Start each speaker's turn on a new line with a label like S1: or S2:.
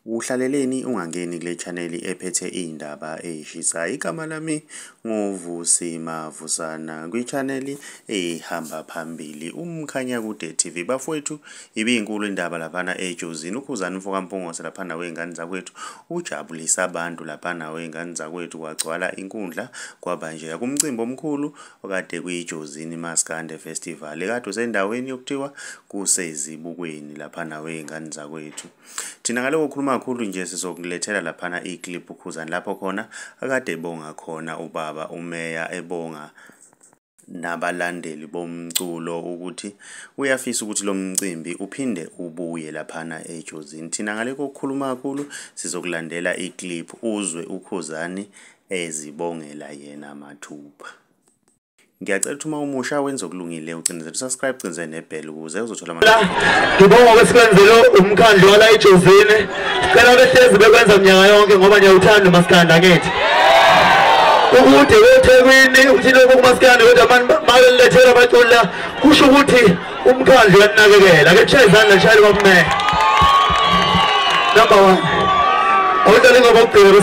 S1: Uhlaleleni ungangeni kule channel ephethe iy'ndaba ey'shisayo. Igama lami nguVusi Mavusana kwi-channel ehamba phambili uMkhanyakude TV. Bafowethu, ibinkulu indaba laphana eJozini. UKhuzani mfoka Mpungose laphana wey'ngane zakwethu ujabulisa abantu laphana wey'ngane zakwethu, kwagcwala inkundla kwaba nje kumcimbi omkhulu okade kwiJozini Maskande Festival ekade usendaweni yokuthiwa kusezibukweni laphana wey'ngane zakwethu. Thina ngaloko khuluma kakhulu nje sizokulethela laphana iclip uKhuzani lapho khona akade ebonga khona ubaba uMeya, ebonga nabalandeli bomculo ukuthi uyafisa ukuthi lo mcimbi uphinde ubuye laphana eJozini. Thina ngale kokukhuluma kakhulu sizokulandela iclip uzwe uKhuzani ezibongela yena mathupha. Ngiyacela ukuthi uma umusha wenze okulungile ucindezele usubscribe, ucindezele nebell ukuze uzothola.
S2: Ngibonga kwesikwenzelo umkhandlu wala eJozini. Sicela behlezi bekwenza minyaka yonke ngoba niyawuthanda umaskandi, angithi? Ukude kweThekwini uthi lokhu kumaskandi, kodwa makelethela abaculi la kusho ukuthi umkhandlu uyanakekela. Ake kushaye izandla, kushayele kwaMeya. Number 1. Awudlali ngoba ugcina.